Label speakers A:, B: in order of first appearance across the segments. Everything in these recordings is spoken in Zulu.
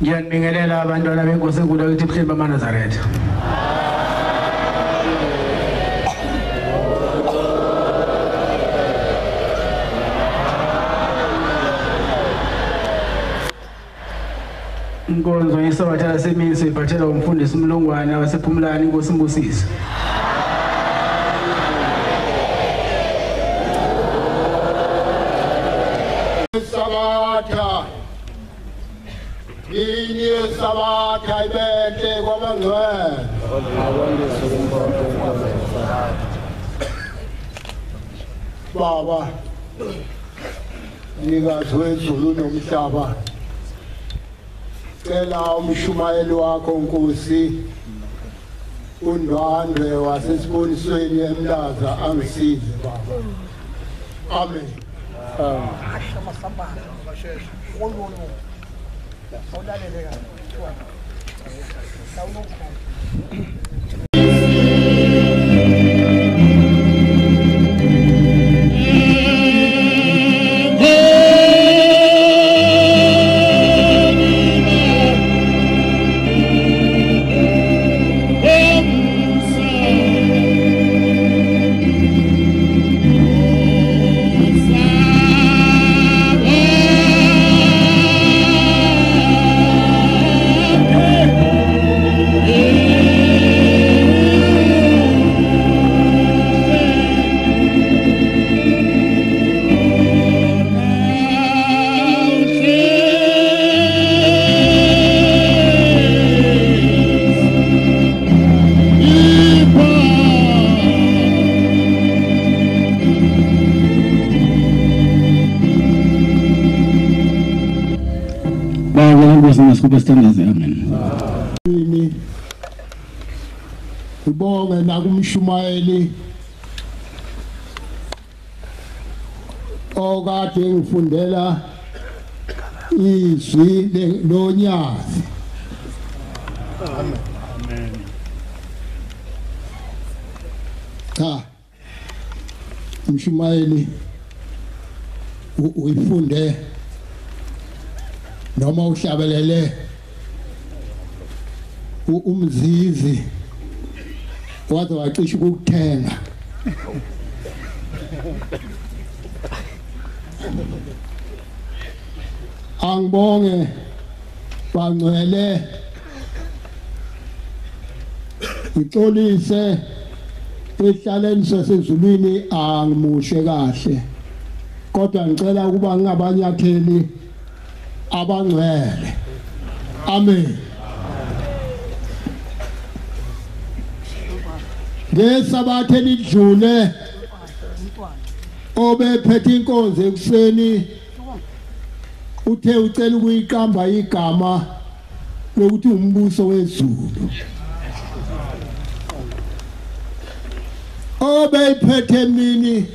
A: Ngiyanibingelela abantwana benkosi enkulu ukuthi Buhleni bamaNazaretha. Inkonzo yesabatha lasemini siyiphathela umfundisi uMlungwana wasePhumlani, inkosi imbusise.
B: Sabatha ini sabatha ibenhle kwabangcwele. Baba mnikazi wezulu nomhlaba, cela umshumayeli wakho Nkosi uNdwandwe wasesibonisweni eMlaza angisize Baba. Amen.
A: Amen.
B: Ngibonge nakumshumayeli okade ngifundela izwi lonyazi.
A: Amen.
B: Cha, umshumayeli uyifunde noma uhlabelele umzizi waze wacisha ukuthenga. Angibonge bangcwele, ngixolise ehlaleni sasezulwini angimushe kahle, kodwa ngicela ukuba ngingabanyatheli abangcwele. Amen. Ngesabatha elidlule obephethe inkonzo ekuseni uthe ucela ukuyiqamba igama lokuthi umbuso wezulu. Obeyiphethe emini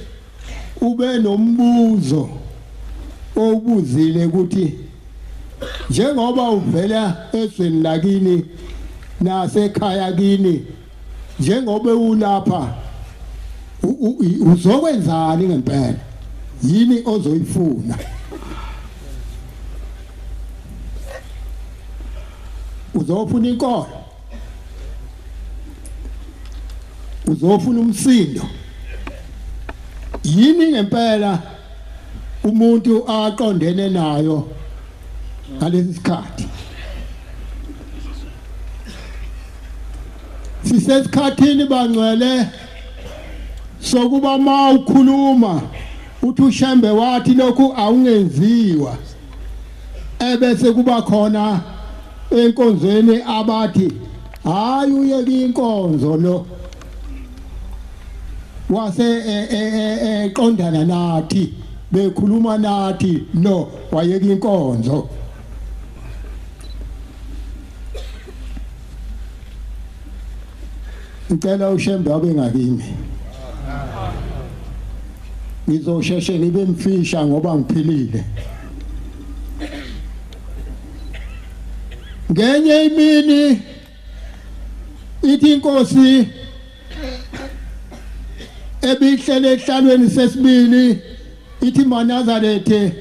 B: ube nombuzo obuzile ukuthi njengoba uvela ezweni lakini nasekhaya kini, njengoba ulapha uzokwenzani ngempela, yini ozoyifuna? Uzofuna inkolo? Uzofuna umsindo? Yini ngempela umuntu aqondene nayo ngalesi sikhathi? Sisesikhathini bangcwele sokuba ma ukhuluma uthi uShembe wathi lokhu awungenziwa, ebese kuba khona enkonzweni abathi hayi uyeke inkonzo lo wase eqondana nathi bekhuluma nathi no wayeka inkonzo. Ngicela uShembe abe ngakimi, ngizosheshe ngibe mfisha ngoba ngiphilile. Ngenye imini ithi inkosi ebihlele ehlalweni sesibili ithi maNazarethe,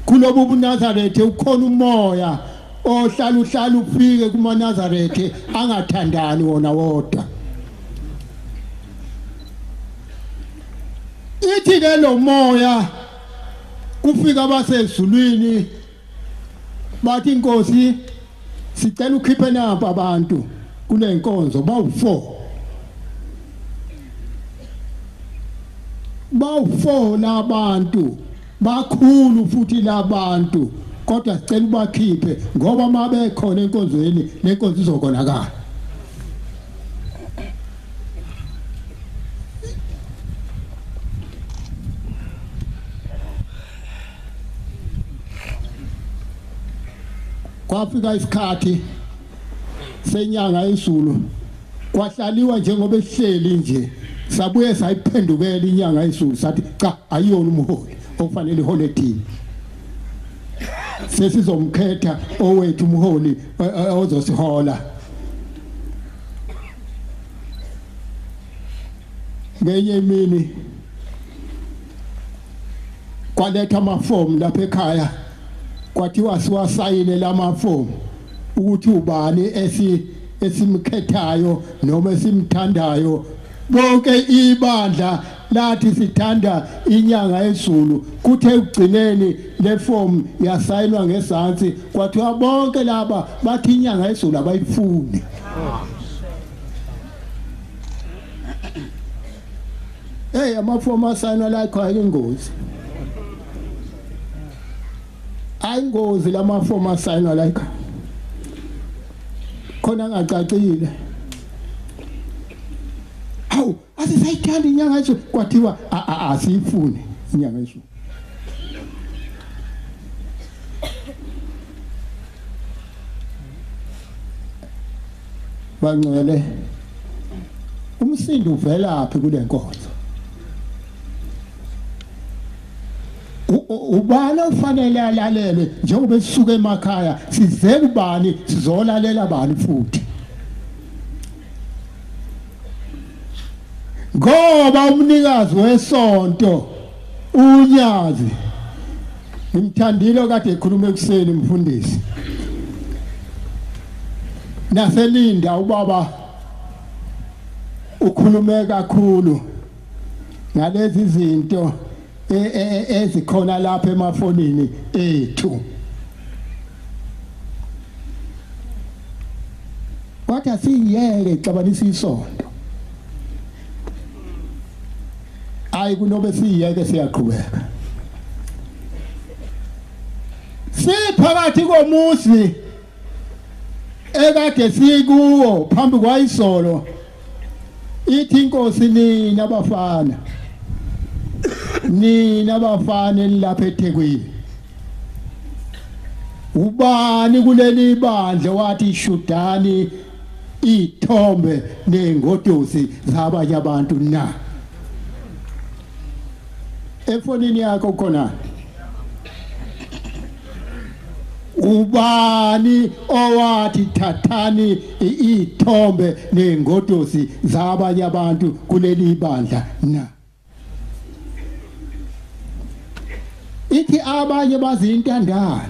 B: kulobu buNazarethe ukhona umoya ohlala uhlala ufike kumaNazaretha angathandani wona wodwa. Ithi ke lo moya kufika abasezulwini bathi inkosi sicela ukhiphe napa abantu kule nkonzo bawu4 bawu4 labantu bakhulu futhi labantu kodwa sicela ubakhiphe ngoba mabekhona enkonzweni lenkonzo izokonakala. Kwafika isikhathi senyanga izulu kwahlaliwa njengoba ehleli nje sabuye sayiphendukela inyanga izulu sathi cha ayiyona umholi okufanele ihole thina, sesizomkhetha owethu umholi ozosihola. Ngenye imini kwaletha amafomu lapha ekhaya kwathiwa siwasayine lamafomu ukuthi ubani esimkhethayo noma esimthandayo. Bonke ibandla lathi sithanda inyanga ezulu. Kuthe ekugcineni le form yasayinwa ngezansi kwathiwa bonke laba bathi inyanga ezulu abayifuni. Hey, amafomu asayinwa la ekhaya ingozi. Ayingozi lamafomu asayinwa la ekhaya. Khona ngacacile. Hawu, asisayithanda inyanga ezulu kwathiwa asiyifuni inyanga ezulu. Bangcwele, umsindo uvelaphi kule nkonzo? Ubani ofanele alalele njengoba sisuka emakhaya size kubani sizolalela bani futhi? Ngoba umnikazi wesonto uNyazi ngimthandile kade ekhuluma ekuseni mfundisi naselinda ubaba ukhulume kakhulu ngalezi zinto ezikhona lapha emafonini ethu. Kwathi asiyeke xabanisa isonto. Ayi kunobe siyeke siyaqhubeka. Siphakathi komuzi ekade sikuwo phambi kwayisolo ithi inkosi nina abafana nina abafana lapha eThekwini ubani kuleli bandla wathi shudani ithombe nengodosi zabanye abantu na? Efonini yakho khona ubani owathi thathani ithombe nengodosi zabanye abantu kuleli bandla na? Ithi abanye bazintandane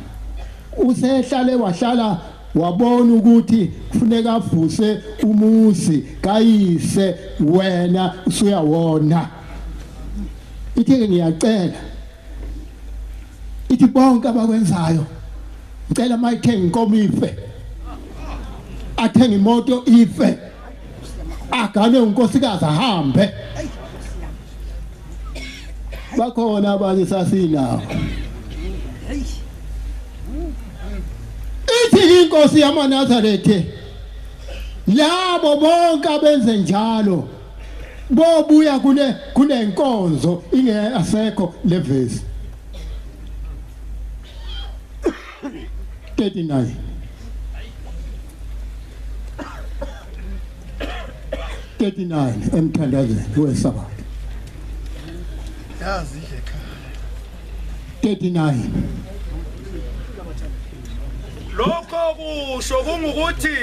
B: usehlale wahlala wabona ukuthi kufuneka avuse umuzi kayise wena usuyawona. Ithi ngiyacela, ithi bonke abakwenzayo ngicela mayithenga inkomo ife, athenga imoto ife, agane unkosikazi ahambe. Bakhona abanye sasinawo. Ithi inkosi yamaNazaretha labo bonke abenze njalo bobuya kule nkonzo ingeasekho le verse 39. Emthandazweni wesabatha.
C: Yazi ekhaya.
B: 39.
D: Lokho kusho kungukuthi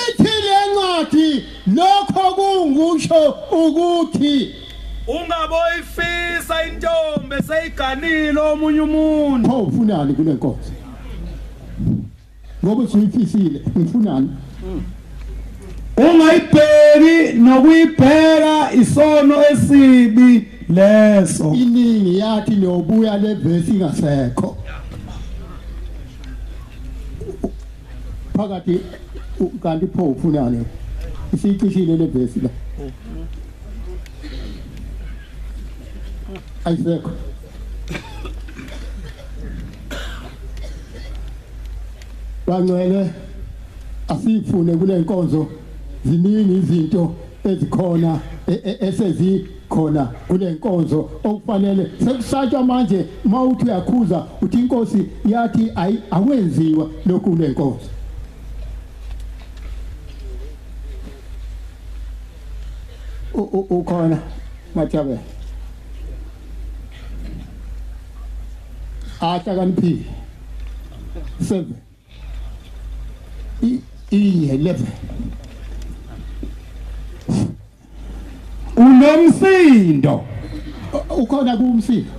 B: ithi lencwadi lokho kungusho ukuthi
D: ungaboyifisa intombi seyiganile omunye umuntu.
B: Pho ufunani kule nkonzo? Ngoba usuyifisile, ngifunani?
C: Ungayibheki nokuyibheka isono esibi leso.
B: Iningi yathi niyobuya le verse ingasekho. Phakathi kanti pho ufunani? Isicishile le verse la. Ayisekho. Bangcwele asifune kule nkonzo, ziningi izinto ezikhona esezikhona kule nkonzo okufanele sekusatshwa manje. Mawuthi uyakhuza uthi inkosi yathi akwenziwa lokhu kule nkonzo. Ukhona Majabe ahlakaniphile 7 iye 11.
C: Unomsindo,
B: ukhona kumsindo,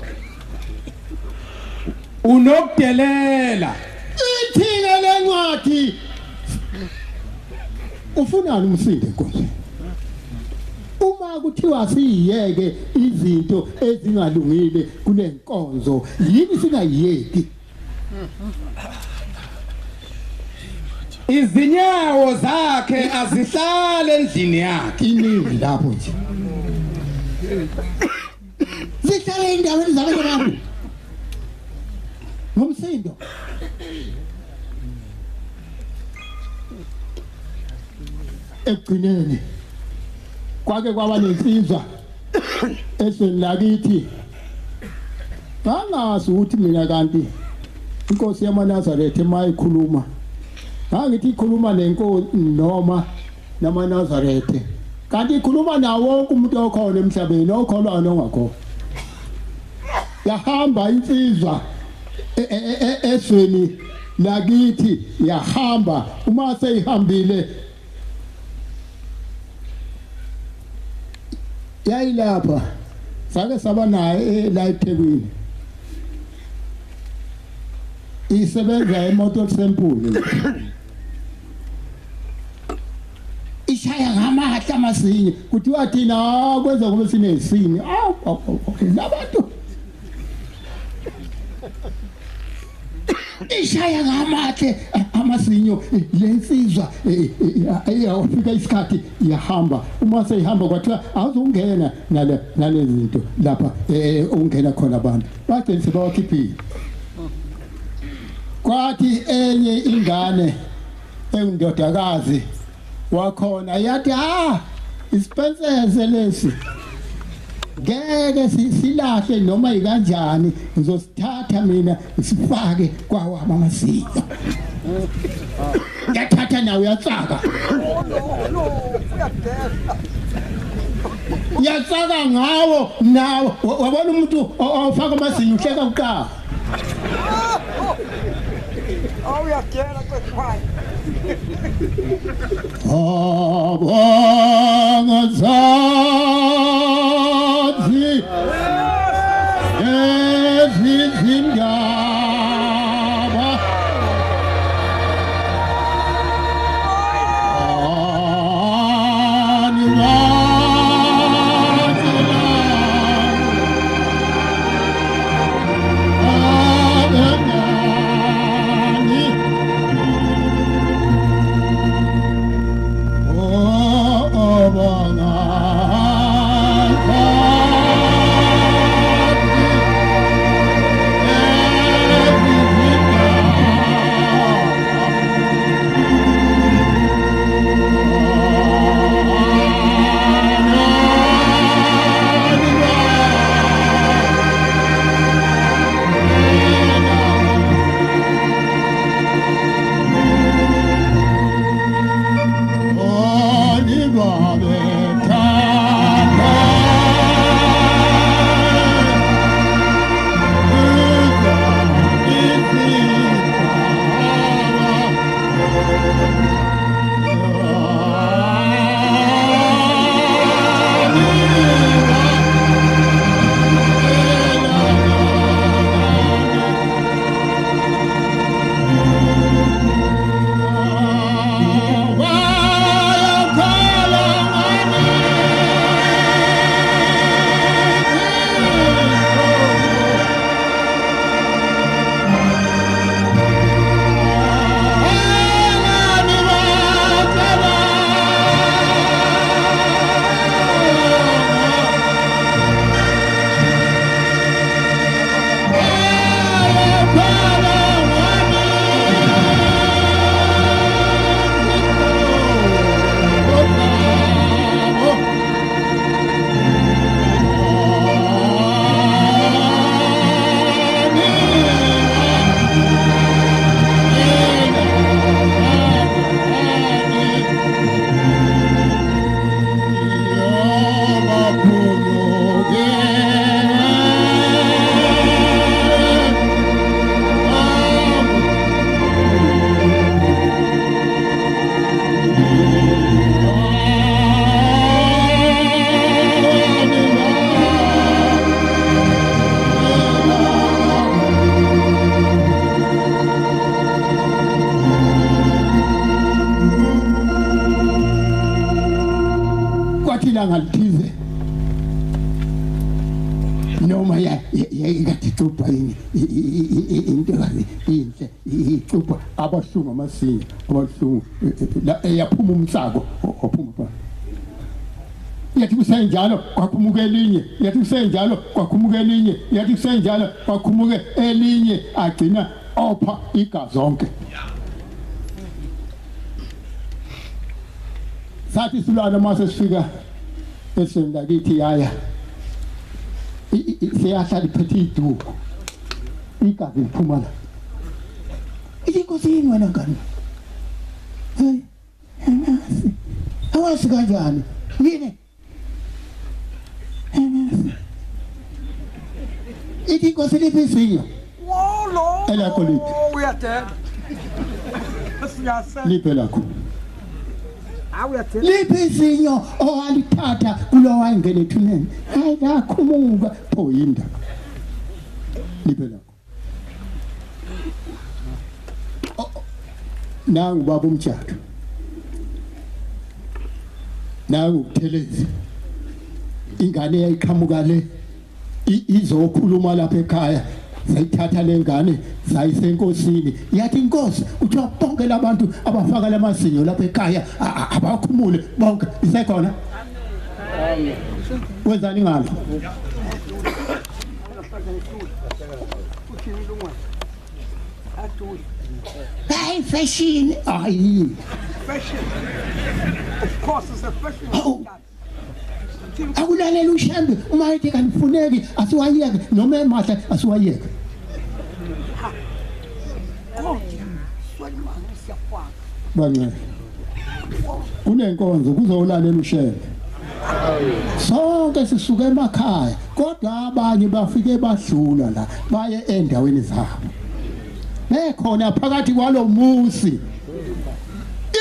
C: unokudelela.
B: Ithina lencwadi ufunani umsindo inkosi? Uma kuthiwa siyeke izinto ezingalungile kule nkonzo, yini singayiyeki?
C: Izinyawo zakhe azihlale endlini yakhe.
B: Iningi lapho nje zihlale endaweni zabantu abantu ngomsindo. Ekugcineni kwake kwaba nensizwa ezweni lakithi, ngangazi ukuthi mina kanti inkosi yamaNazaretha emayikhuluma, ngangithi ikhuluma nenkosi noma namaNazaretha, kanti ikhuluma nawo wonke umuntu okhona emhlabeni, okholwayo nongakholwa. Yahamba insizwa ezweni lakithi, yahamba. Uma seyihambile yayilapha, sake saba naye la eThekwini, isebenza emotor sempule, ishaya ngamahla amasinye. Kuthiwa thina kwenza kube sinesini. Awu labantu ishaya ngamahle amasinyo lensizwa. Eyafika isikhathi yahamba. Uma seyihamba kwathiwa awuzungena nale zinto lapha ungena khona abantu, bagcina sebawakhiphile. Kwathi enye ingane engindodakazi wakhona yathi isipensese lesi ngeke silahle noma ikanjani, ngizosithatha mina ngisifake kwawami amazinyo. Yathatha nawe uyatsaka, uyatsaka ngawo nawe. Wabona umuntu ofaka amazinyo uhleka kuqala. Abangazazi ezizindaba Ngelanga lithize noma yakade icupha into inhle icupha abahlungu amasinga abahlungu yaphuma umsako ophuma yathi kusenjalo kwakhumuka elinye yathi kusenjalo kwakhumuka elinye yathi kusenjalo kwakhumuka elinye agcina opha igazi zonke. Sathi silwana mase sifika esweni lakithi yaya siyahlala iphethe iduku igazi liphuma la. Inkosi yini wena ngani? Hey, angazi awazi kanjani yini? Ithi inkosi liphi izinyo elakho liphi? Liphi lakho? Liphi izinyo owalithatha kulo wayengena ethuneni? Hayi lakhumuka pho yindaba. Liphi lakho? Nangu baba umtshato, nangu uButhelezi, ingane yayiqhamuka le izokhuluma lapha ekhaya. Sayithatha lengane sayisenkosini yathi inkosi kuthiwa bonke labantu abafaka lamazinyo lapha ekhaya abakhumule bonke. Isekhona? Amen. Wenzani ngalo? Hey, fashion. Ayi.
D: Fashion. Of course it's a fashion.
B: Akulalela uShembe uma ethi kanifuneki asiwayeke noma emahle asiwayeke. Bangcwele, kunenkonzo kuzowulalela uShembe. Sonke sisuke emakhaya kodwa abanye bafike badlula la baye endaweni zabo bekhona phakathi kwalomusi.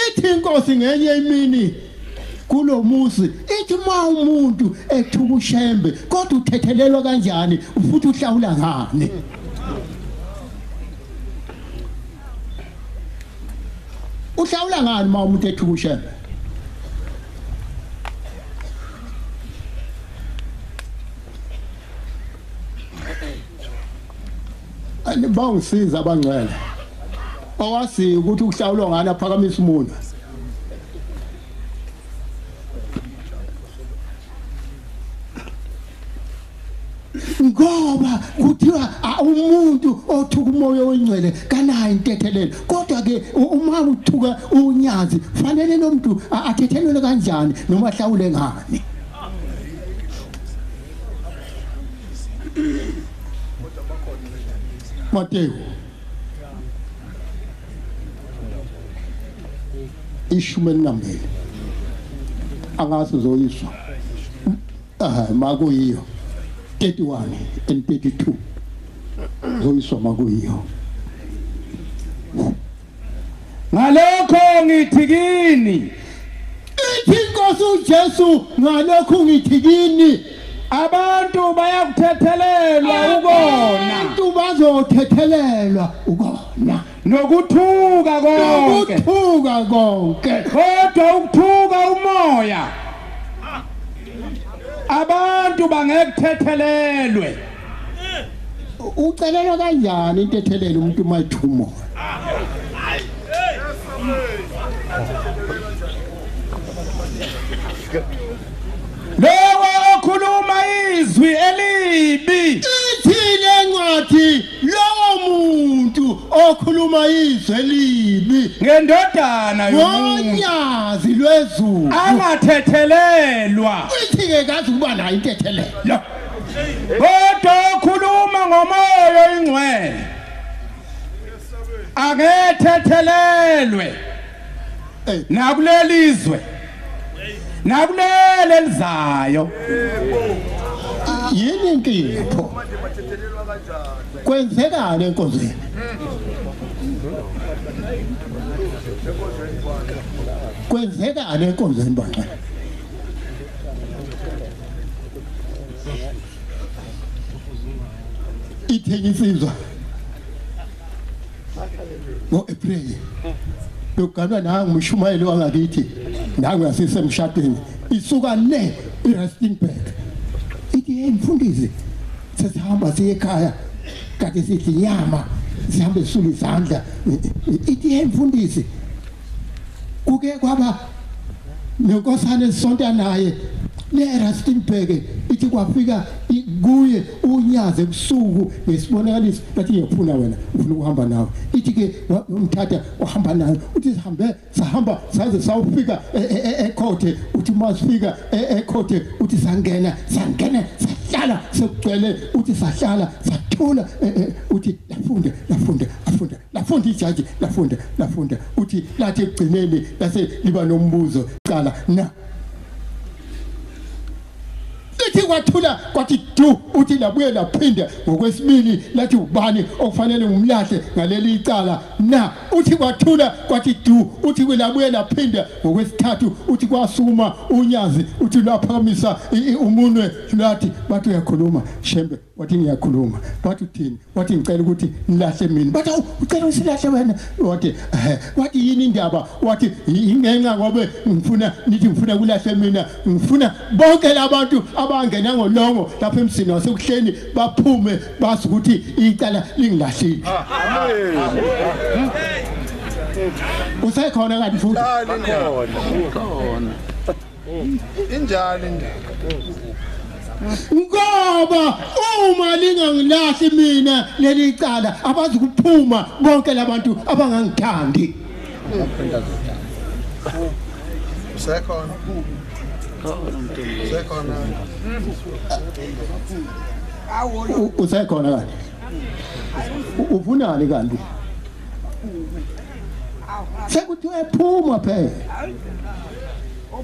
B: Ithi inkosi ngenye imini kulomuzi ithi uma umuntu ethuka uShembe kodwa uthethelelwa kanjani futhi uhlawula ngani? Uhlawula ngani uma umuntu ethuka uShembe? Bangisiza abangcwele owazi ukuthi uhlawulwa ngani aphakamisa umuntu. Ngoba kuthiwa umuntu othuka umoya oyingcwele kanayo intethelelo, kodwa ke uma uthuka unyazi fanele lo muntu athethelelwe kanjani noma ahlawule ngani? Mateyu 12 angazi uzoyiswa makuyiyo 31 and 32 zoyiswa makuyiyo.
C: Ngalokho ngithi kini,
B: ithi inkosi uJesu, ngalokho ngithi kini
C: abantu bayakuthethelelwa ukona,
B: abantu bazothethelelwa ukona
C: nokuthuka konke,
B: nokuthuka konke,
C: kodwa ukuthuka umoya abantu bangekuthethelelwe.
B: Ucelelwa kanjani intethelelo umuntu uma ethuka umoya?
C: Lowo okhuluma izwi elibi,
B: ithi lencwadi, lowo muntu okhuluma izwi elibi
C: ngendodana yomuntu
B: ngonyazi lwezulu
C: angathethelelwa.
B: Ithi ke kazi ukuba nayo intethelelo,
C: kodwa okhuluma ngomoya oyingcwele angethethelelwe nakuleli izwe nakulele elizayo.
B: Yini inkinga pho? Kwenzekani enkonzweni? Kwenzekani enkonzweni bangcwele? Ithenye insizwa ngo-April yokuganwa nangu umshumayeli wangakithi nangu yasisemshadweni isuka le iRustenburg. Ithi hey mfundisi, sesihamba siye ekhaya kade sidla inyama, sihambe sisula izandla. Ithi hey mfundisi, kuke kwaba nenkosana esonta naye leRustenburg, ithi kwafika kuye unyaze ebusuku ngesibonakaliso, bathi ngiyakufuna wena, ufuna ukuhamba nawe. Ithi ke umthatha wahamba naye, uthi sihambe sahamba saze sawufika ekhothe. Uthi masifika ekhothe, uthi sangena sahlala sekugcwele, uthi sahlala sathula. Uthi lafunda lafunda afunda lafunda ijaji lafunda lafunda. Uthi lathi ekugcineni lase liba nombuzo cala na ithi kwathula kwathi du. Uthi labuye laphinda ngokwesibili lathi ubani okufanele ngumlahle ngaleli icala na. Uthi kwathula kwathi du. Uthi labuye laphinda ngokwesithathu. Uthi kwasuma unyazi, uthi lwaphakamisa umunwe lwathi bathi uyakhuluma Shembe. Wathi ngiyakhuluma. Bathi uthini? Wathi ngicela ukuthi nilahle mina. Bathi ucela usilahle wena. Wathi wathi yini indaba? Wathi ingenxa ngobe ngifuna nithi ngifuna kulahle mina, ngifuna bonke labantu abangena ngolongo lapha emsini wasekuhleni baphume bazi ukuthi icala lingilahlile. Usekhona kanti futhi?
E: Khona. Injani indaba?
B: Ngoba uma lingangilahli mina leli icala, abazi kuphuma bonke labantu abangangithandi.
E: Usekhona. Usekhona.
B: Usekhona kanti? Ufunani kanti? Sekuthiwe phuma phela.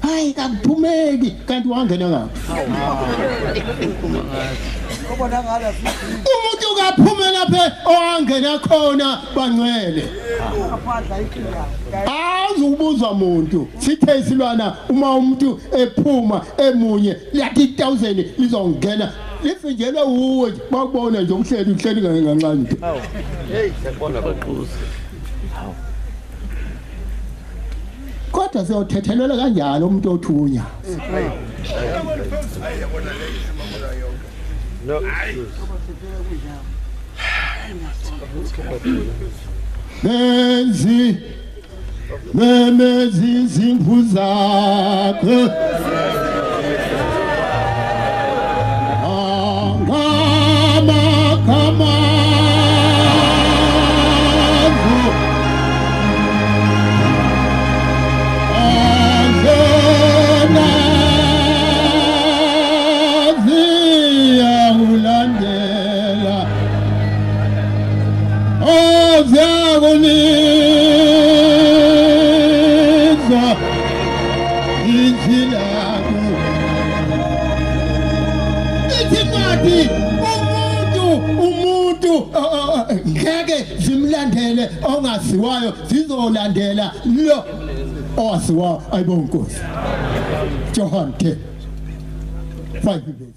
B: Hayi kakuphumeki kanti wangena ngaphi? Umuntu kaphumela phe owangena khona bangcwele. Azubuza umuntu sithe isilwana uma umuntu ephuma emunye lathi 1000 lizongena lifinjelwe uwe bakubona nje uhleli uhleli kancane nje.
E: Hey siyakubona baquza.
B: Kodwa siyothethelelwa kanjani umuntu othunya? Benzi memezi izimvu zakhe angamakama ngeke zimlandele ongaziwayo, zizolandela lo owaziwayo. Ayibonga Nkosi. John 10 5 verse.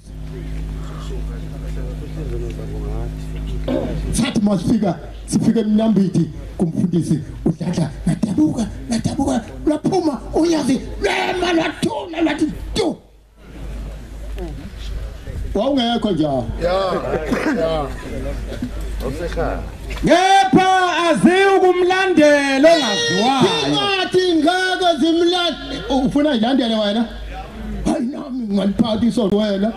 B: Sathi masifika sifike eMnambithi kumfundisi uDladla, nadabuka nadabuka lwaphuma unyazi lwema lwathula lwathi tu. Wawungekho njalo.
E: Ya.
C: Kepha aziwukumlandela ongaziwayo.
B: Ingathi ngeke zimlandele. Ufuna ilandele wena? Hayi nami ngaliphatha isonto wena.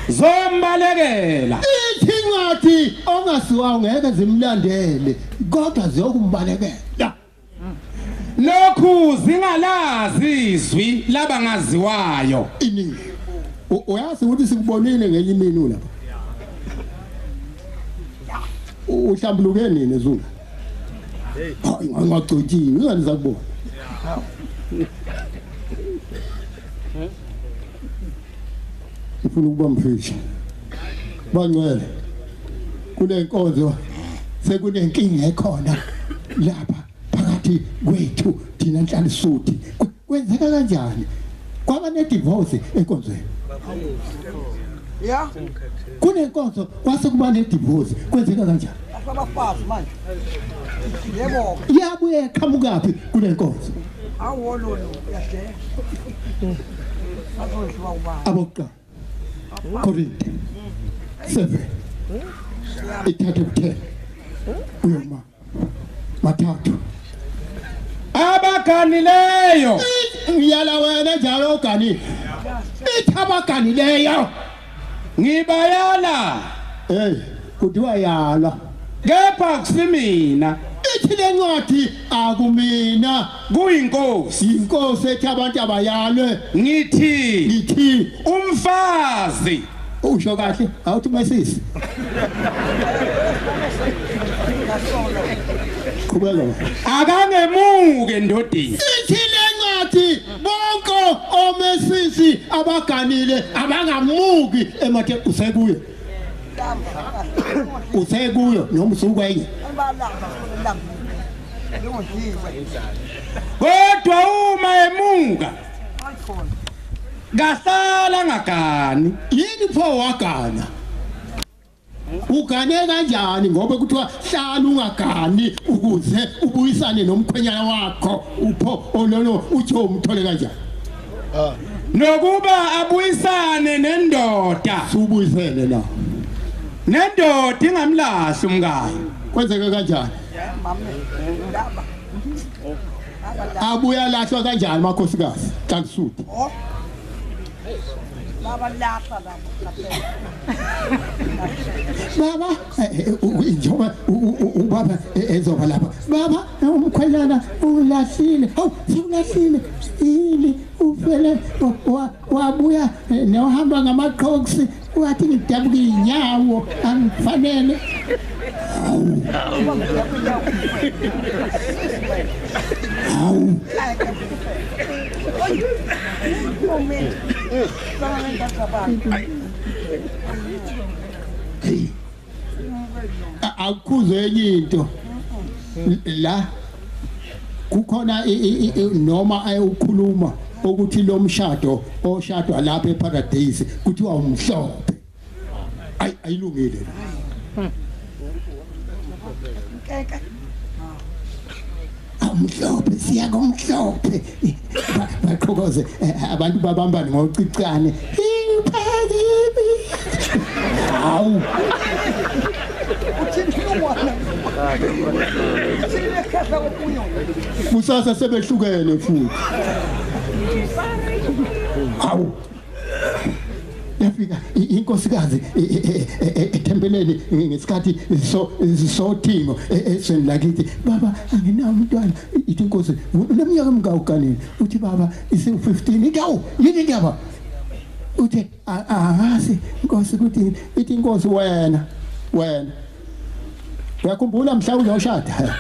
C: Zombalekela.
B: Ithi ngathi ongaziwayo ngeke zimlandele kodwa ziyokumbalekela.
C: Lokhu zingalazi izwi labangaziwayo.
B: Iningi. Uyazi ukuthi sikubonile ngenye imini lapha. Uhlambuluke nini ezunga? Hayi ngingagcotshiwe, ingane zakubona. Ufuna ukuba mfishi. Bangcwele. Kule nkonzo sekunenkinga ekhona lapha phakathi kwethu thina Nhlalisuthi. Kwenzeka kanjani? Kwaba ne divorce enkonzweni.
D: Yeah.
B: Kunenkonzo kwase kuba ne divorce, kwenzeka kanjani?
D: Abafazi manje. Yebo.
B: Yabuye qhamukaphi kunenkonzo? Abokuqala Korinte 7 ithathe ku10 uyoma mathathu.
C: Abaganileyo
B: ngiyala wena njalo oganile. Ithi abaganileyo
C: ngibayala.
B: Hey, kuthiwa yala
C: kepha kusimina.
B: Ithi lencwadi akumina,
C: kuyinkosi.
B: Inkosi ethi abantu abayalwe.
C: Ngithi umfazi.
B: Usho kahle awuthi mesisi. Qhubeka.
C: Akangemuke endodeni.
B: Ithi lencwadi bonke omesisi abaganile abangamuki emathe usekuyo. Usekuyo noma usukwenye.
C: Kodwa uma emuka kahlala ngagani.
B: Yini pho wagana? Ugane kanjani ngoba kuthiwa hlala ungagani ukuze ubuyisane nomkhwenyana wakho upho ololo uthi umthole kanjani?
C: Nokuba abuyisane nendoda.
B: Subuyisene la.
C: Nendoda ingamlahli umkayo.
B: Kwenzeke kanjani? Abuya lahlwa kanjani makhosikazi? Kangisuthu. Baba njengoba ubaba ezoba lapha. Baba umkhwenyana ulahlile. Hawu sewulahlile. Yini ufele wabuya nohamba ngamaqhoksi wathi ngidabuka inyawo angifanele. Hawu. Akuzwe enye into la kukhona noma ukhuluma ukuthi lo mshado oshadwa lapha eParadise kuthiwa umhlophe. Ayilungile la. Umhlophe siya komhlophe. Baqhokoze abantu babambane ngocicane. Hawu. Kusasa sebehlukene futhi. Hawu. Yafika inkosikazi ethempeleni ngesikhathi sothingo esweni lakithi. Baba anginawo umntwana. Ithi inkosi uneminyaka emingaki? Uthi baba isi-15. Ithi awu yini indaba? Uthi angazi inkosi ukuthi. Ithi inkosi wena uyakhumbula mhla uyoshada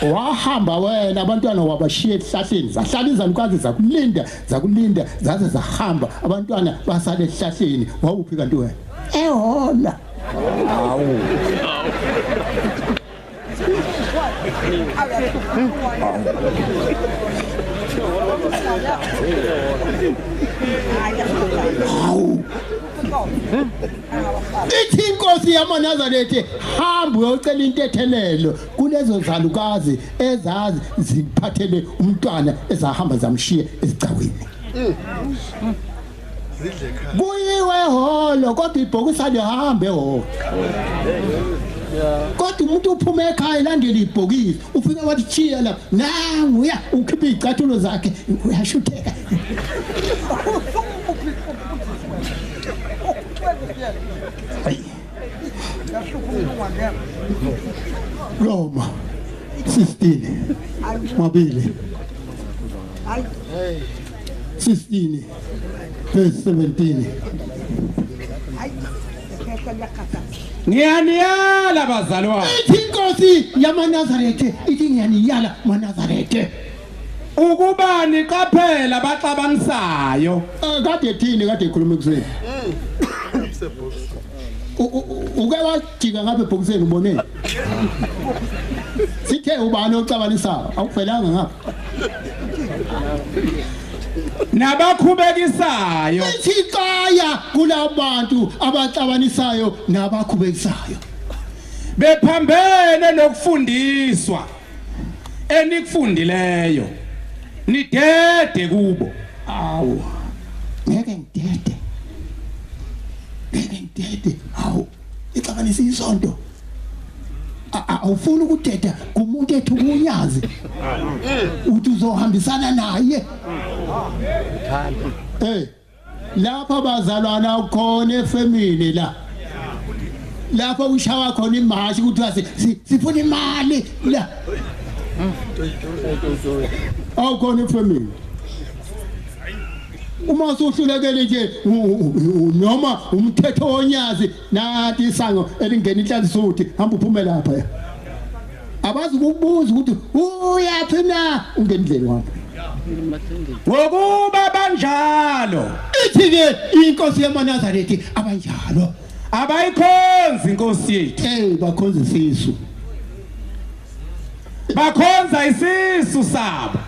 B: wahamba wena abantwana wabashiya esihlahleni, zahlala izalukazi zakulinda zaze zahamba abantwana basale esihlahleni. Wawuphi kanti wena? Ehola. Hawu. Hawu. Ithi inkosi yamaNazaretha hamba uyocela intethelelo kulezo zalukazi ezazi ziphathele umntwana ezahamba zamshiya ezicaweni. Kuyiwe ehholo kodwa ibhokisi alihambe ehholo. Kodwa umuntu uphuma ekhaya elandela ibhokisi ufika wathi chiya la nangu uya ukhipha izicathulo zakhe uyashutheka. Roma 16 mabili 16 verse 17.
C: Ngiyaniyala bazalwane.
B: Ithi inkosi yamaNazaretha ithi ngiyaniyala maNazaretha
C: ukuba niqaphela abaxabanisayo.
B: Kade thini kade ikhuluma ekuseni? Uke wajika ngabe ebhokisini uboneni? Sithe ubani oxabanisayo? Awufelanga ngapha.
C: Nabakhubekisayo.
B: Ithi xaya kulabantu abaxabanisayo nabakhubekisayo.
C: Bephambene nokufundiswa enikufundileyo. Nidede kubo.
B: Awu, ngeke ngidede, ngeke ngidede. Hawu, ixabanisa isonto. Awufuni ukudeda kumuntu ethu kunyazi uthi uzohambisana naye. Eh, lapha bazalwana ukhona efemini la, lapho kushawa khona imashi kuthiwa sifuna imali la. Awukhona efemini. Uma usuhlulekele nje noma umthetho wonyazi, nathi isango elingena inhlanzisuthi, hamba uphume lapha. Abazi ukubuza ukuthi uyaphi na, ungena endleleni wakho.
C: Ngokuba banjalo,
B: ithi ke inkosi yamaNazaretha, abanjalo
C: abayikhonzi inkosi yethu.
B: Eh, bakhonza isisu,
C: bakhonza isisu sabo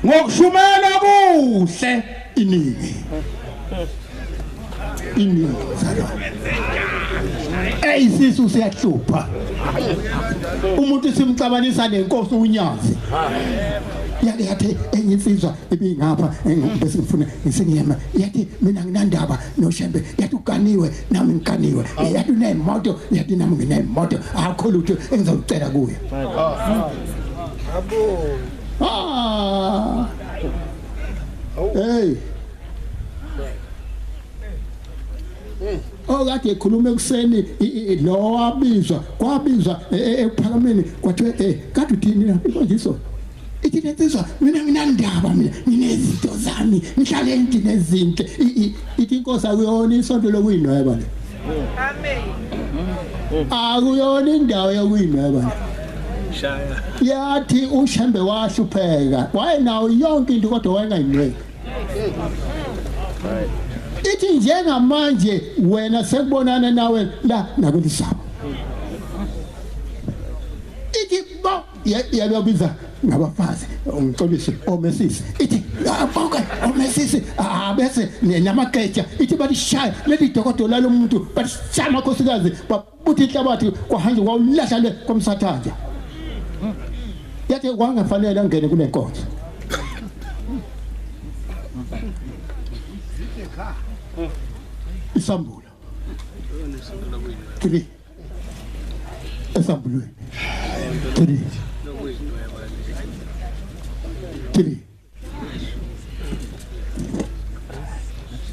C: ngokushumela kuhle
B: iningi iningi zalwane. Eh, isisu siyahlupha. Umuntu simxabanisa nenkosi unyazi. Yathi yathi enye insizwa ebingapha bese ngifuna ngisengiyema, yathi mina nginandaba noShembe, yathi uganiwe nami ngiganiwe, yathi unemoto, yathi nami nginemoto, akho lutho engizocela kuye.
E: Abo.
B: Ah. Hey. Okade ekhuluma ekuseni lo wabizwa, kwabizwa ekuphakameni kwathiwa kade uthini na imfundiso? Ithi lensizwa mina nginandaba, mina nginezinto zami, ngihlale endlini ezinhle. Ithi inkosi akuyona isonto lokuyinweba le.
D: Amen.
B: Akuyona indawo yokuyinweba le. Yathi uShembe wahlupheka, wayenawo yonke into kodwa wayengayinweki. Ithi njengamanje wena sekubonana nawe la nakulisabo. Ithi bo yabiza ngabafazi, ngixolise omesisi. Ithi bonke omesisi abese namageja, ithi balishaya leli dokodo lalomuntu, balishaya amakhosikazi, babutha inhlabathi kwahanje kwawulahla le komsathanja. Yathi kwangafanele angene kule nkonzo. Isambulo 3, esambulweni 3 3.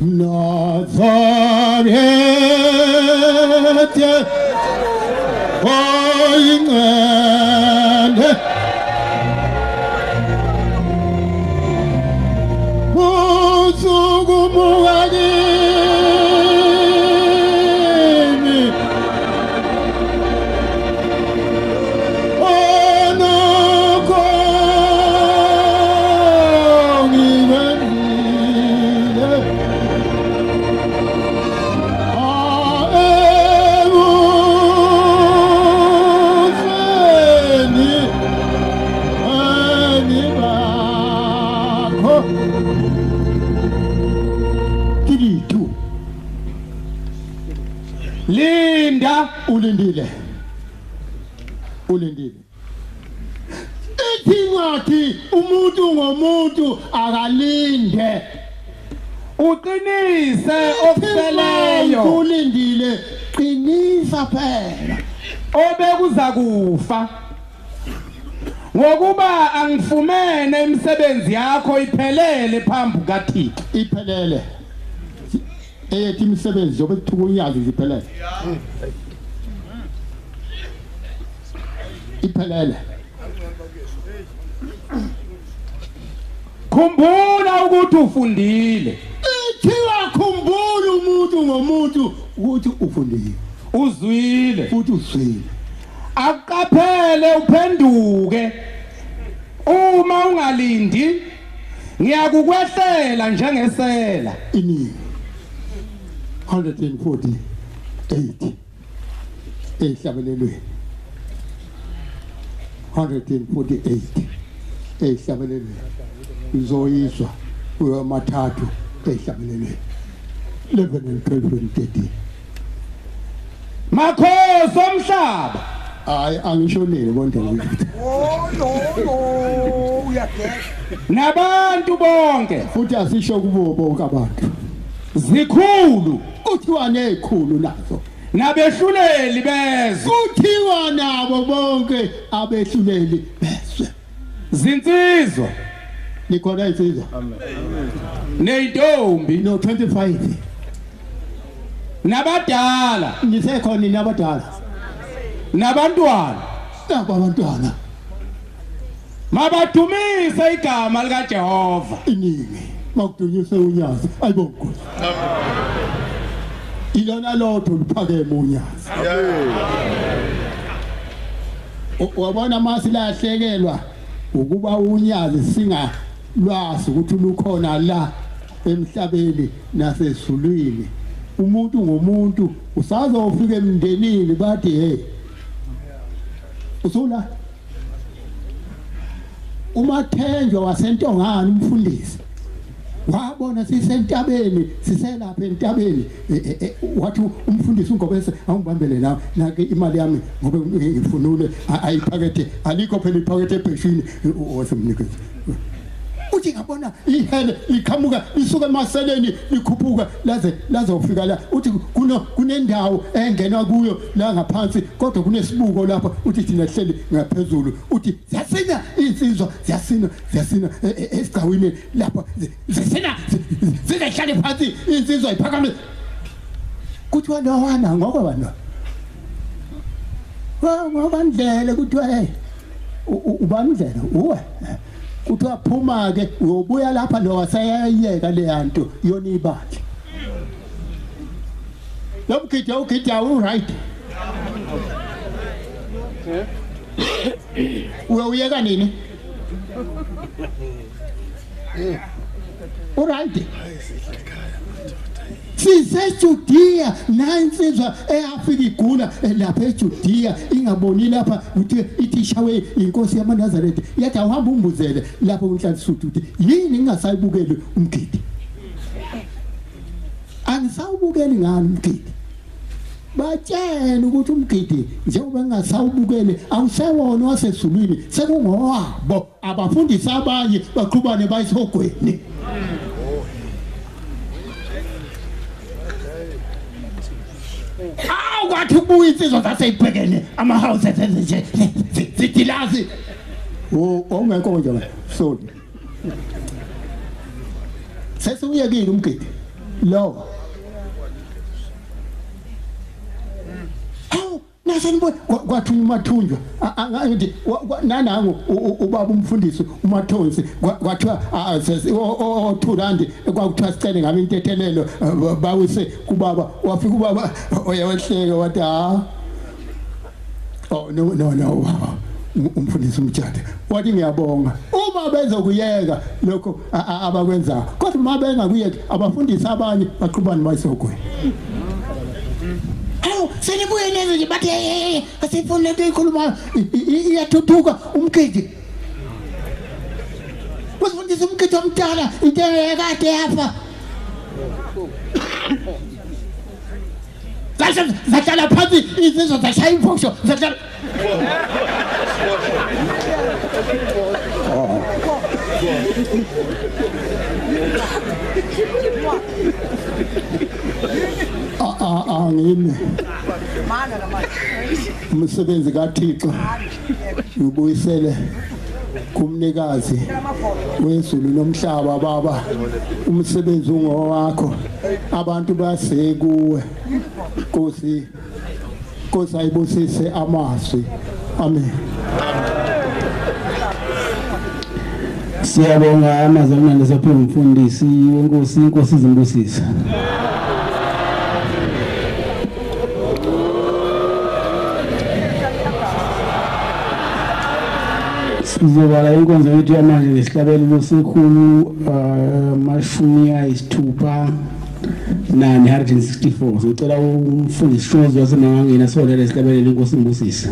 B: Nazareth oyingcwele, usukumuka kimi, onokho ngikwenzile, ebusweni bakho. 3 2.
C: Linda,
B: ulindile, ulindile. Ithi incwadi umuntu ngomuntu akalinde,
C: uqinise okuseleyo.
B: Ulindile, qinisa phela
C: obekuza kufa, ngokuba angifumene imisebenzi yakho iphelele phambi kukaThixo.
B: Iphelele eyethi imisebenzi yobe kuthukunyazi iphelele, iphelele.
C: Khumbula ukuthi ufundile.
B: Ithiwa khumbula umuntu ngomuntu ukuthi ufundile,
C: uzwile
B: futhi uzwile.
C: Aqaphele uphenduke, uma ungalindi ngiyakukwehlela njengesela.
B: Iningi 148 ehlabelelweni, 148 ehlabelelweni, izoyizwa kuyamathathu ehlabelelweni, 11 and 12 and 13.
C: Makhosi omhlaba.
B: Hayi, angishonile kodwa.
D: Oh no no.
C: Nabantu bonke
B: futhi asisho kubo bonke abantu.
C: Zikhulu
B: kuthiwa nezikhulu nazo.
C: Nabehluleli bezwe
B: kuthiwa nabo bonke abehluleli bezwe.
C: Zinsizwa
B: nikhona insizwa.
C: Amen. Neyintombi
B: no 25.
C: Nabadala
B: nisekhona nini abadala?
C: Nabantwana
B: nabo abantwana.
C: Mabadumise igama likaJehova.
B: Iningi makudunyiswe unyazi. Ayibonke Nkosi. Ilona lodwa luphakeme unyazi. Wabona masilahlekelwa ukuba unyazi singalwazi ukuthi lukhona la emhlabeni nasezulwini. Umuntu ngomuntu usazofika emndenini bathi hey usula uMathenjwa waseNtongane umfundisi wabona sisentabeni siselapha entabeni wathi umfundisi uNgobese awungibambele nawe nake imali yami ngoba ngifunule ayiphakethe alikho phela iphakethe ebheshini wasemnikeza. Uthi ngabona ihele liqhamuka lisuka emaseleni likhuphuka laze lazofika la. Uthi kunendawo engenwa kuyo la ngaphansi kodwa kunesibuko lapha. Uthi thina hleli ngaphezulu. Uthi ziyasina insizwa ziyasina ziyasina esigcawini lapha zisina zizehlale phansi insizwa iphakame. Kuthiwa lowana ngoba bana ngoba ndlela kuthiwa hey ubani ndlela uwe kuthiwa phuma ke uyobuya lapha lo wasayiyeka le yanto yona ibandla. Lo mgidi ugida u right. Uyawuyeka nini? U right. SiseJudiya nayinsizwa eyafika igula lapha eJudiya ingaboni lapha uthi ithi ishawe inkosi yamaNazaretha yathi awuhamba umbuzele lapho uNhlanhla uthi yini ngingasayibukeli umgidi. Angisawubukeli ngani umgidi? Batshela ukuthi umgidi njengoba ngingasawubukeli awusewona wasezulwini sekungowabo abafundisi abanye baqhubane bayisogweni. Awu kwathi kubuya insizwa zaseyibhekene ama-house nje zidilazi. Ongekho nje sorry. Sesuyekile umgidi lo. Awu nasenibona kwathi uMathunjwa angithi nanangu ubaba umfundisi uMathonsi kwathiwa o2 rand kwakuthiwa sicele ngabe intethelelo bawise kubaba. Wafika ubaba oyawehleka wathi ha oh no no no umfundisi umtshade wathi ngiyabonga uma bezokuyeka lokho abakwenzayo kodwa uma bengakuyeki abafundisi abanye baqhubane bayisogweni. Awu senibuye neze nje bathi hey asifuni lento ikhuluma iyathuthuka umgidi. Usifundisa umgidi omdala into ekade yafa. Zahlala phansi izizwe zashaya imfosho zahlala. Angimi umsebenzi kaThixo ubuyisele kumnikazi wezulu nomhlaba baba. Umsebenzi ungowakho abantu basekuwe Nkosi. Nkosi ayibusise amazwi. Amen.
A: Siyabonga amazwi amnandi saphiwe umfundisi wenkosi. Inkosi izimbusise. Sizobala inkonzo yethu yamanje ngesihlabelelo sekhulu 64 964. Sicela umfundisi Shozi waseMangangeni asiholele isihlabelelo. Inkosi imbusise.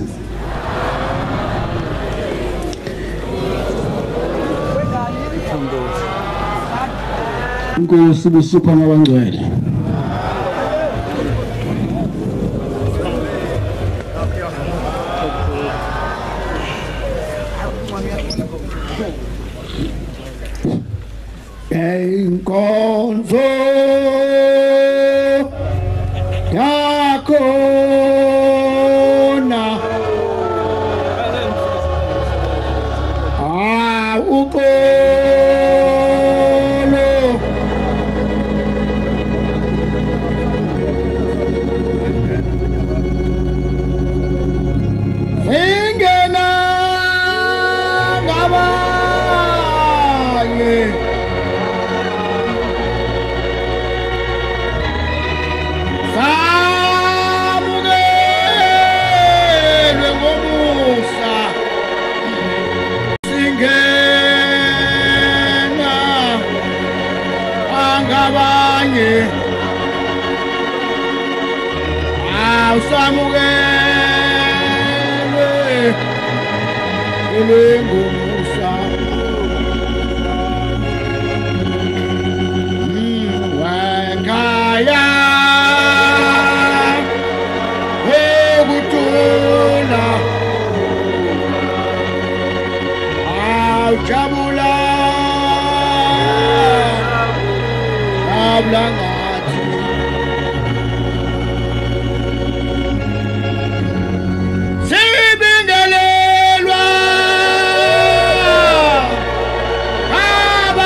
A: Inkosi ibusise abangcwele.
B: Inkonzo yakhona uxolo singena ngabanye samukelwe ngomusa singena angabanye awusamukelwe ngomusa wekhaya ukuthula awujabula jabula ngathi sibingelelwa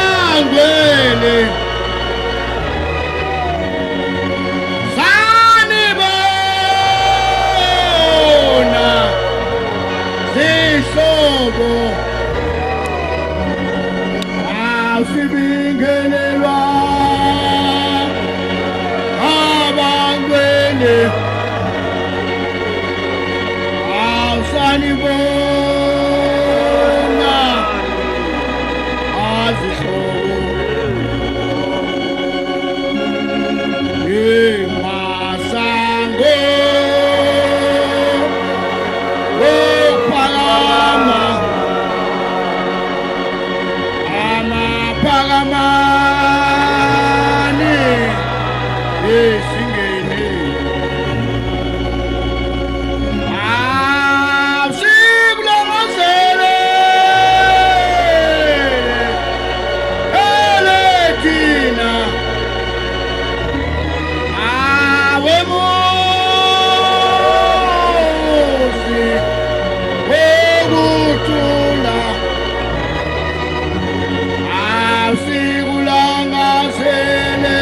B: abangcwele sanibona zihlobo awusibingelelwa abangcwele awusanibona azihlobo masango okuphakama amaphakamani esingene awusikulangazele elethina awemuzi wokuthula awusikulangazele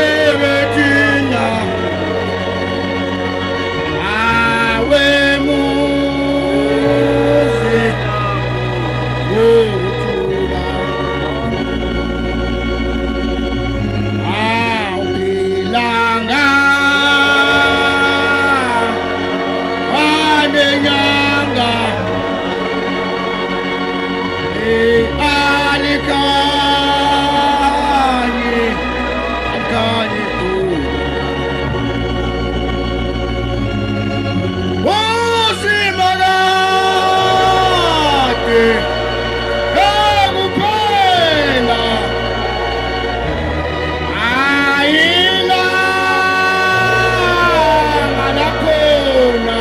B: ebethina awemuzi wokuthula awuphilanga anenyanga alikhanyi alikhanyi usimakade ekuphela ayilanga lakhona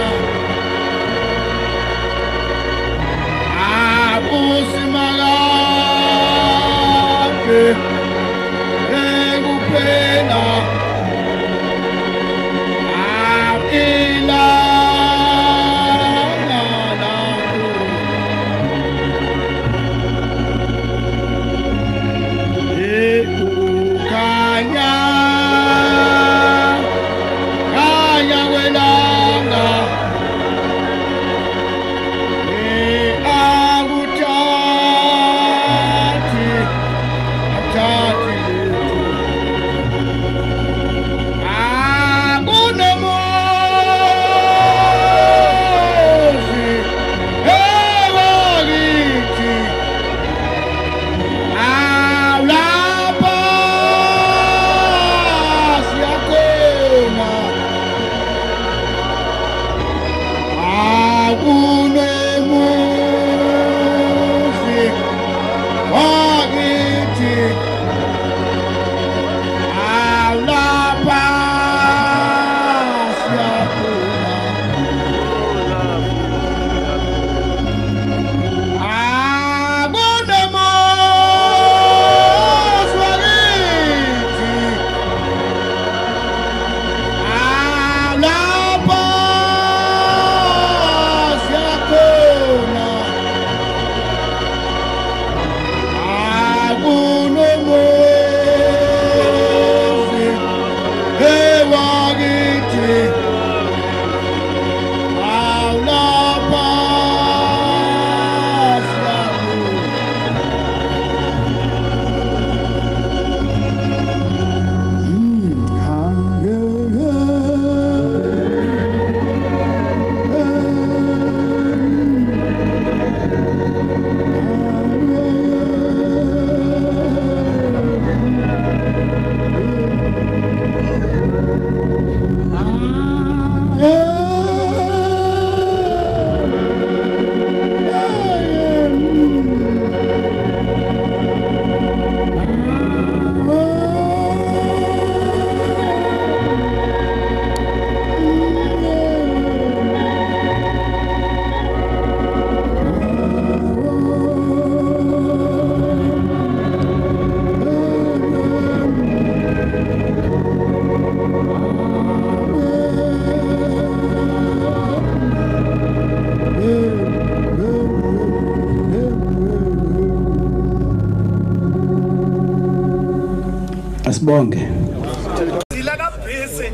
A: Asibonge.
D: Zila kaBhisi.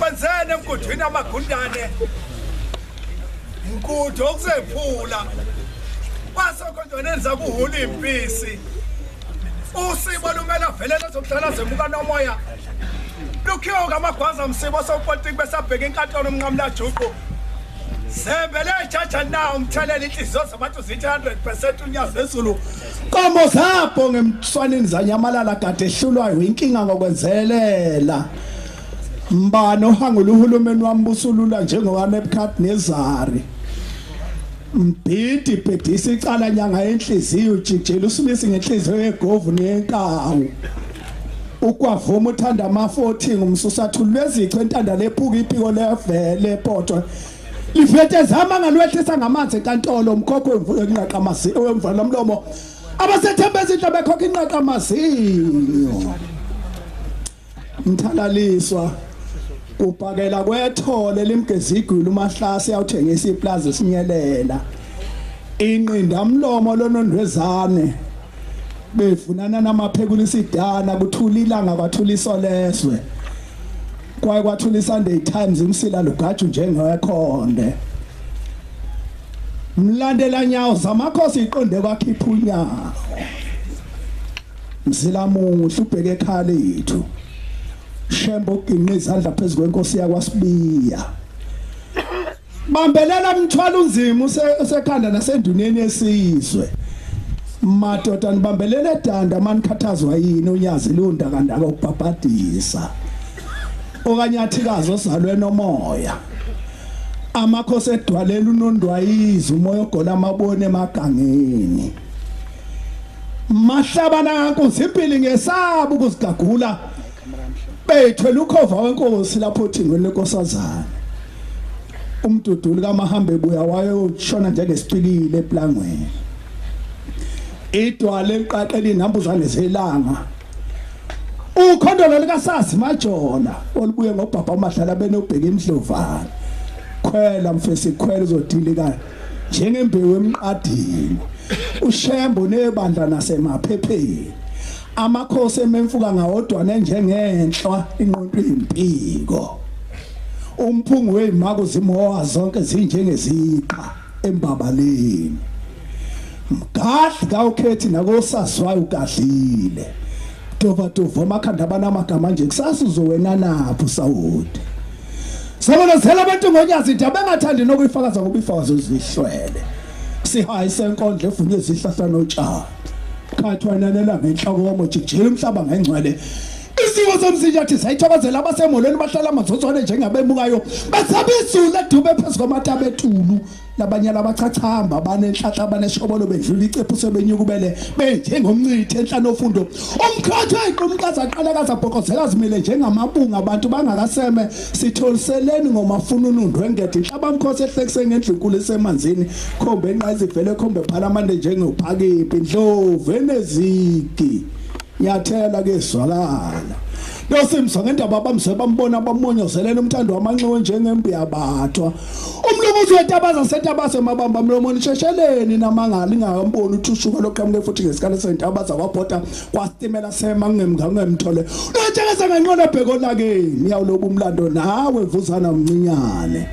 D: Benzene emgudwini amagundane. Mgudu okuzephula. Kwasokhonjweni zakuhula impisi. Usibo lumela velela zokuhlala zemuka nomoya. Lukhiwo ngamagwaza msibo sopolitiki besabheka inkantolo umnqamla juqu. Sembele jaja na umthelela inhliziyo zabantu zithi 100% unyazi lezulu.
C: Nkomo zapho ngemswaneni zanyamalala kade ehlulwayo inkinga ngokwenzelela. Mbani ohangula uhulumeni wambusulula njengoba Nebuchadnezzar. Mbhidi bhedisa icala nyanga yenhliziyo ujijela usibisi ngenhliziyo yegovu neyenkawu. Ukwavuma uthanda ama-14 ngumsusathulu lwezichwe entanda lephuka iphiko levele poto. Livethe zama ngalwehlisa ngamanzi enkantolo umkhokho wemvula amazinyo wemvala umlomo. Abasethemba izinto bekhokha inqaqa amazinyo. Mthalaliswa ubhakela kwethole limgezigwila umahlasi yawuthengisa iplaza esinyelela. Inqinda mlomo lonondwezane befunana namaphekula isidana kuthula ilanga kwathula isolezwe. Kwaye kwathula iSunday Times umsila lugaju njengekhonde. Mlandela nyawo zamakhosi iqonde kwakhipha unyawo. Mzila muhle ubheke ekhaya lethu. Shembo uginqe izandla phezulu kwenkosi yakwaSibiya. Bambelela mthwalo unzima usekhanda nasenduneni yesizwe. Madoda nibambelele danda manikhathazwa yini unyazi lunda kandaka ukubhabhadisa. Okanye athikazi ozalwe nomoya. Amakhosi edwalela unondwayiza umoya ogola amabone emagangeni. Mahlabana kaNkosi impili ngesaba ukuzigagula. Bethwele ukhova wenkosi lapho uthingweni lenkosazana. Umduduli kaMahambe buya wayoshona njengesipilile eplangweni. Idwala eliqaqela inambuzane zelanga. Ukhondolo likaSazi Majola olubuye ngobhabha uMadlala benobheka imdlovana. Khwela mfesi khwela uzodilika njengembewu emqadini. Ushembo nebandla nasemaphepheni. Amakhosi ememfuka ngawodwa njengenhlwa inqonto impiko. Umphungu wezimako zimowa zonke zinjengeziqa embabaleni. Mgadli kawukhethi nakosazwayo ugadlile. Dova dova amakhanda abanamagama nje kusasa uzowena napho sawudi. Sabonozela abantu ngonyazi nje abengathandi nokuyifakaza ngoba ifakazo zihlwele. Sihayi senkondlo efunye izihlahla notshani. Khathwa nanela ngenhloko jijela umhlaba ngengcwele. Isimo somsinja athi sayithokozela abasemolweni bahlala amazozwane njengabemukayo. Basaba izulu ledube phezulu kwamataba etulu. Labanye labachachamba banenhlanhla baneshobolo bedlula icephu sebenyukubele benjengomncithe enhlanofundo. Umkhatho ayiqumqaza aqala kazabhokozela zimile njengamabunga abantu bangakaseme sitholiseleni ngomafununundu engede inhlabamkhosi ehlekise ngendlunkulu esemanzini khombe enqayizivele khombe phalamende njengophakiphi indlovu enezigi. Nyathela ke zwalala. Nosimso ngendaba bamzwe bambona bamonyozelela umthando wamanxiwe njengembi yabathwa. Umlunguzi wetabaza setabaza mabamba mlomo nishesheleni namangali ngakamboni uthushuka loqhamuke futhi ngesikhala sentabaza kwabhoda kwasitimela sema ngemthole. Lotshekeza ngenqola bheko lakeni iyawuloba umlando nawe vuzana mncinyane.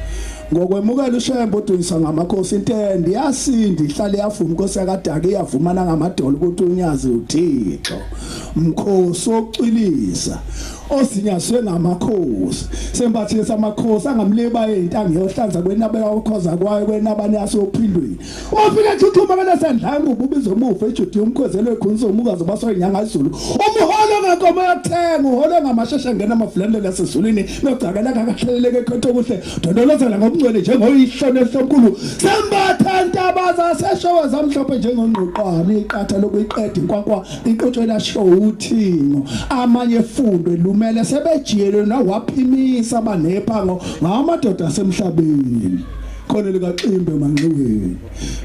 C: Ngokwemukela uShembe odunyiswa ngamakhosi intende yasinda ihlale yavuma inkosi yakadaka iyavumana ngamadolo ukuthi unyazi uThixo. Mkhosi ocwilisa osinyaswe ngamakhosi sembathile samakhosi angamleba intango yohlanza kwenabeka ukhoza kwayo kwenabane yasophindweni. Ufika thuthuma kanasandlanga ububizo umufa eJudiya umkhwezelo ekhunso umukazi basoyinyanga izulu. Umholo ngenkomo yokuthenga uholo ngamasheshe ngena amavulendele lasezulwini nogcakela kakahleleleke ekhotho kuhle dondolozela ngomngcwele njengoyihlone ehlomkhulu sembatha intaba zaseshowa zamhlophe njengongqoqwane iqatha lokuyiqeda inkwankwa iqotshwe lasho uthingo amanye fundwe lumele sebejiyelwe nawaphimisa banephango ngamadoda asemhlabeni. Khona likaximbe manxiweni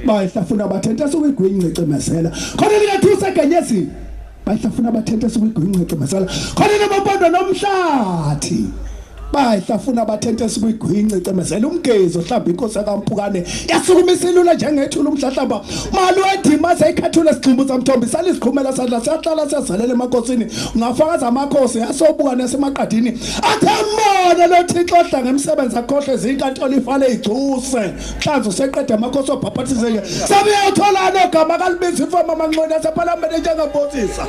C: bayihlafuna bathenta sokuyigwincecemezela khona likathusa genyesi bayihlafuna bathenta sokuyigwincecemezela khona namampondo nomhlathi Bayihlafuna abathentesi kwigwinci cemezela umgezo hlamba inkosi kaMpukane yasukuma isilula njengethula umhlahlamba malwedima seyikhathula sigximbu samthombi salisikhumela sadla siyahlala siyazalela emakhosini ungafakaza amakhosi yasobuka nasemaqadini athe mbona lo Thixo odla ngemsebenzi akhohle izinkantolo ifale igcuse mhlanzi useqeda amakhosi obhaphathise nje sebeyothola nogama kalibiza ifama amanxone asephalamende njengabosisa.